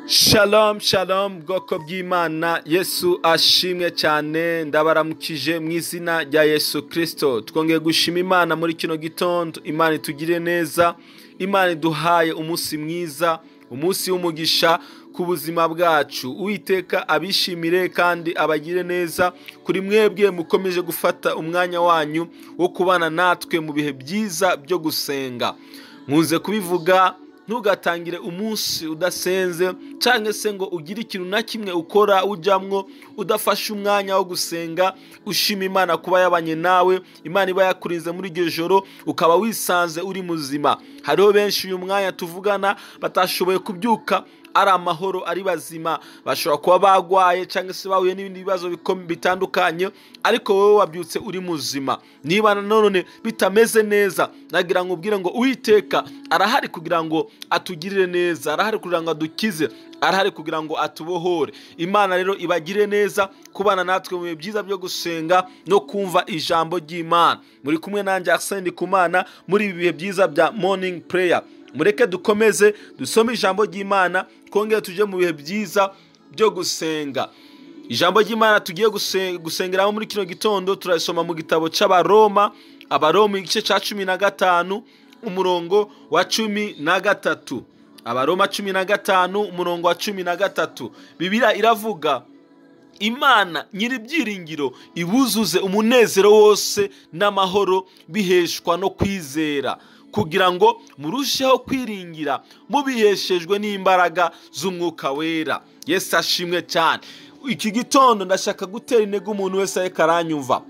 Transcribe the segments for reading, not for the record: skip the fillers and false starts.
Shalom shalom, bwoko bw'Imana, Yesu ashimwe cyane. Ndabaramukije mu izina rya Yesu Kristo. Twongeye gushima Imana muri kino gitondo. Imana itugire neza, Imana iduhaye umunsi mwiza, umunsi w'umugisha ku buzima bwacu. Uwiteka abishimire kandi abagire neza kuri mwebwe mukomeje gufata umwanya wanyu wo kubana natwe mu bihe byiza byo gusenga. Nkunze kubivuga, ntugatangire umunsi udasenze, cyangwa se ngo ugire ikintu na kimwe ukora ujyamwo udafashe umwanya wo gusenga, ushima Imana kuba yabanye nawe, Imana iba yakurinze muri iryo joro ukaba wisanze uri muzima. Hariho benshi uyu mwanya tuvugana batashoboye kubyuka ari amahoro, ari bazima, bashobora kuba bagwaye cyangwa se bahuye n'ibindi bibazo bitandukanye, ariko wowe wabyutse uri muzima. Niba nanone bitameze neza, nagira ngo ubwire ngo Uwiteka arahari kugira ngo atugirire neza, arahari kugira ngo adukize, arahari kugira ngo atubohore. Imana rero ibagire neza kubana natwe mu bihe byiza byo gusenga no kumva ijambo ry'Imana. Muri kumwe nanjye Arsene Ndikumana muri ibi bihe byiza bya morning prayer. Mureke dukomeze dusome ijambo ry'Imana, twongere tujye mu bihe byiza byo gusenga. Ijambo ry'Imana tugiye gusengeramo muri kino gitondo turasoma mu gitabo cy'Abaroma, Abaroma igice cya 15 umurongo wa 13. Abaroma 15 umurongo wa 13. Bibiliya iravuga: Imana nyir'ibyiringiro ibuzuze umunezero wose n'amahoro biheshwa no kwizera, kugira ngo murusheho kwiringira mubiheshejwe n'imbaraga z'umwuka wera. Yesu ashimwe cyane. Iki gitondo ndashaka gutera intego umuntu wese ariko aranyumva.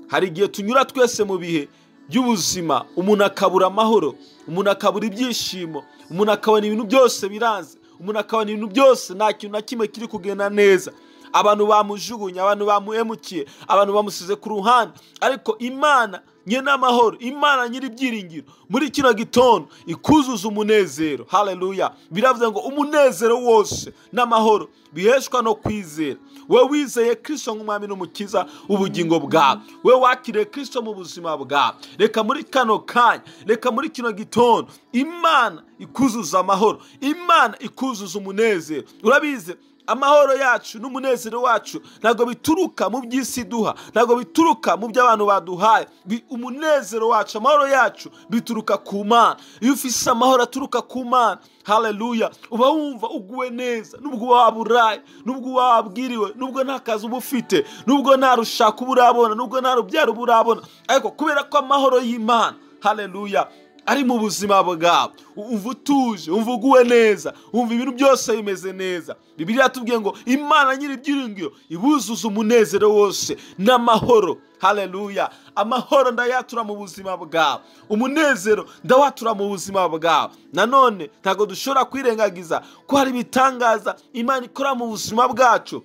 Hari igihe tunyura twese mu bihe by'ubuzima, umuntu akabura amahoro, umuntu akabura ibyishimo, umuntu akabona ibintu byose biranze, umuntu akabona ibintu byose nta kintu na kimwe kiri kugenda neza. Abantu bamujugunye, abantu bamuhemukiye, abantu bamusize ku ruhande, ariko Imana nyiri n'amahoro, Imana nyiri ibyiringiro muri kino gitondo ikuzuza umunezero. Haleluya. Biravuze ngo umunezero wose n'amahoro biheshwa no kwizera. We wizeye Kristo nk'umwami n'umukiza w'ubugingo bwawe, we wakiriye Kristo mu buzima bwawe, reka muri kano kanya, reka muri kino gitondo Imana ikuzuza amahoro, Imana ikuzuza umunezero. Urabizi, amahoro yacu n'umunezero wacu ntabwo bituruka mu by'isi duha, ntabwo bituruka mu byo abantu baduhaye. Umunezero wacu, amahoro yacu bituruka ku Mana. Iyo ufise amahoro aturuka ku Mana, haleluya, uba wumva uguwe neza, nubwo waba uraye, nubwo wabwiriwe, nubwo nta kazi uba ufite, nubwo nta rushako uba urabona, nubwo nta rubyaro uba urabona, ariko kubera ko amahoro y'Imana, haleluya, ari mu buzima bwawe, umva utuje, umva uguwe neza, umva ibintu byose bimeze neza. Bibiliya yatubwiye ngo Imana nyiri ibyiringiro ibuzuza umunezero wose n'amahoro. Haleluya. Amahoro ndayatura mu buzima bwawe, umunezero ndawatura mu buzima bwawe. Nanone ntabwo dushobora kwirengagiza ko hari ibitangaza Imana ikora mu buzima bwacu,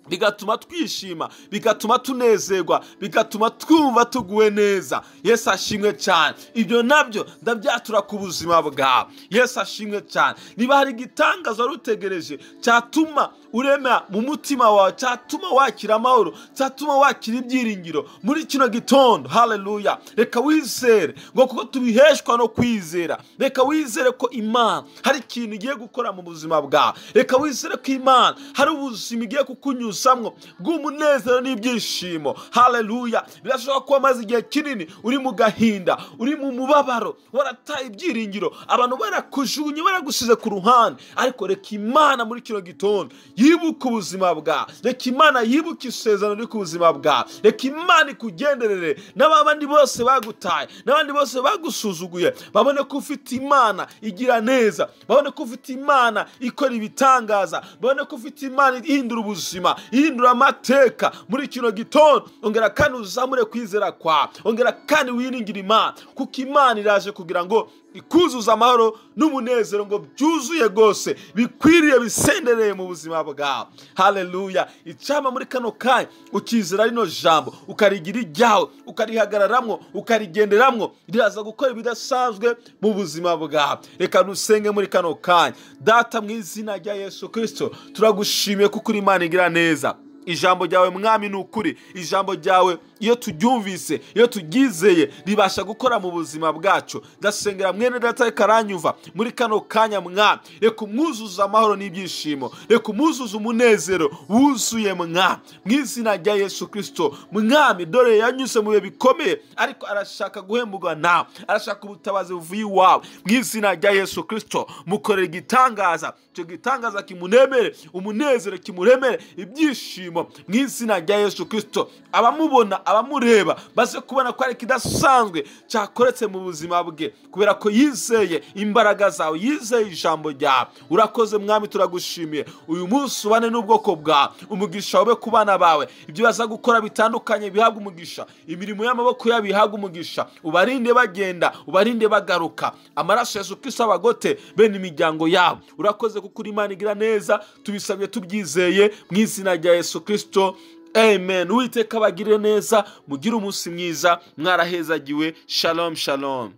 bigatuma twishima, bigatuma tunezerwa, bigatuma twumva tuguwe neza. Yesu ashimwe cyane. Ibyo nabyo ndabyatura ku buzima bwawe. Yesu ashimwe cyane. Niba hari igitangaza wari utegereje cyatuma urema mu mutima wawe, cyatuma wakira amahoro, cyatuma wakira ibyiringiro muri kino gitondo, haleluya, reka wizere ngo kuko tubiheshwa no kwizera. Reka wizere ko Imana hari ikintu igiye gukora mu buzima bwawe. Reka wizere ko Imana hari ubuzima igiye kukunyuzamwo bw'umunezero n'ibyishimo. Haleluya. Birashoboka ko wamaze igihe kinini uri mu gahinda, uri mu mubabaro, warataye ibyiringiro, abantu barakujugunye, baragusize ku ruhande, ariko reka Imana muri kino gitondo yibuke ubuzima bwawe. Reka Imana yibuke isezerano riri ku buzima bwawe. Reka Imana ikugenderere, n'abandi bose bagutaye, n'abandi bose bagusuzuguye, babone ko ufite Imana igira neza, babone ko ufite Imana ikora ibitangaza, babone ko ufite Imana ihindura ubuzima, ihindura amateka. Muri kino gitondo ongera kandi uzamure kwizera kwawe, ongera kandi wiringire Imana, kuko Imana iraje kugira ngo ikuzuza amahoro n'umunezero ngo byuzuye rwose, bikwiriye, bisendereye mu buzima bwawe. Haleluya. Icyama muri kano kanya ukizera rino jambo, ukarigira iryawe, ukarihagararamwo, ukarigenderamwo, riraza gukora ibidasanzwe mu buzima bwawe. Reka dusenge muri kano kanya. Data, mu izina rya Yesu Kristo, turagushimiye kuko uri Imana igira neza. Ijambo ryawe Mwami ni ukuri. Ijambo ryawe iyo turyumvise, iyo turyizeye, ribasha gukora mu buzima bwacu. Ndasengera mwene data ariko aranyumva muri kano kanya Mwami, reka umwuzuze amahoro n'ibyishimo, reka umwuzuze umunezero wuzuye Mwami, mu izina rya Yesu Kristo. Mwami, dore yanyuze mu bihe bikomeye, ariko arashaka guhemburwa nawe, arashaka ubutabazi buvuye iwawe. Mu izina rya Yesu Kristo mukorera igitangaza, icyo gitangaza kimunemere umunezero, kimuremere ibyishimo mu izina rya Yesu Kristo. Abamubona, abamureba baze kubona ko ari ikidasanzwe cyakoretse mu buzima bwe, kubera ko yizeye imbaraga zawe, yizeye ijambo ryawe. Urakoze Mwami, turagushimiye. Uyu munsi ubane n'ubwoko bwawe, umugisha ube ku bana bawe, ibyo baza gukora bitandukanye bihabwe umugisha, imirimo y'amaboko yabo ihabwe umugisha, ubarinde bagenda, ubarinde bagaruka, amaraso ya Yesu Kristo abagote bene imiryango yabo. Urakoze kuko uri Imana igira neza, tubisabye tubyizeye mu izina rya Yesu Kristo, amen. Uwiteka abagirire neza, mugire umunsi mwiza, mwarahezagiwe. Shalom, shalom.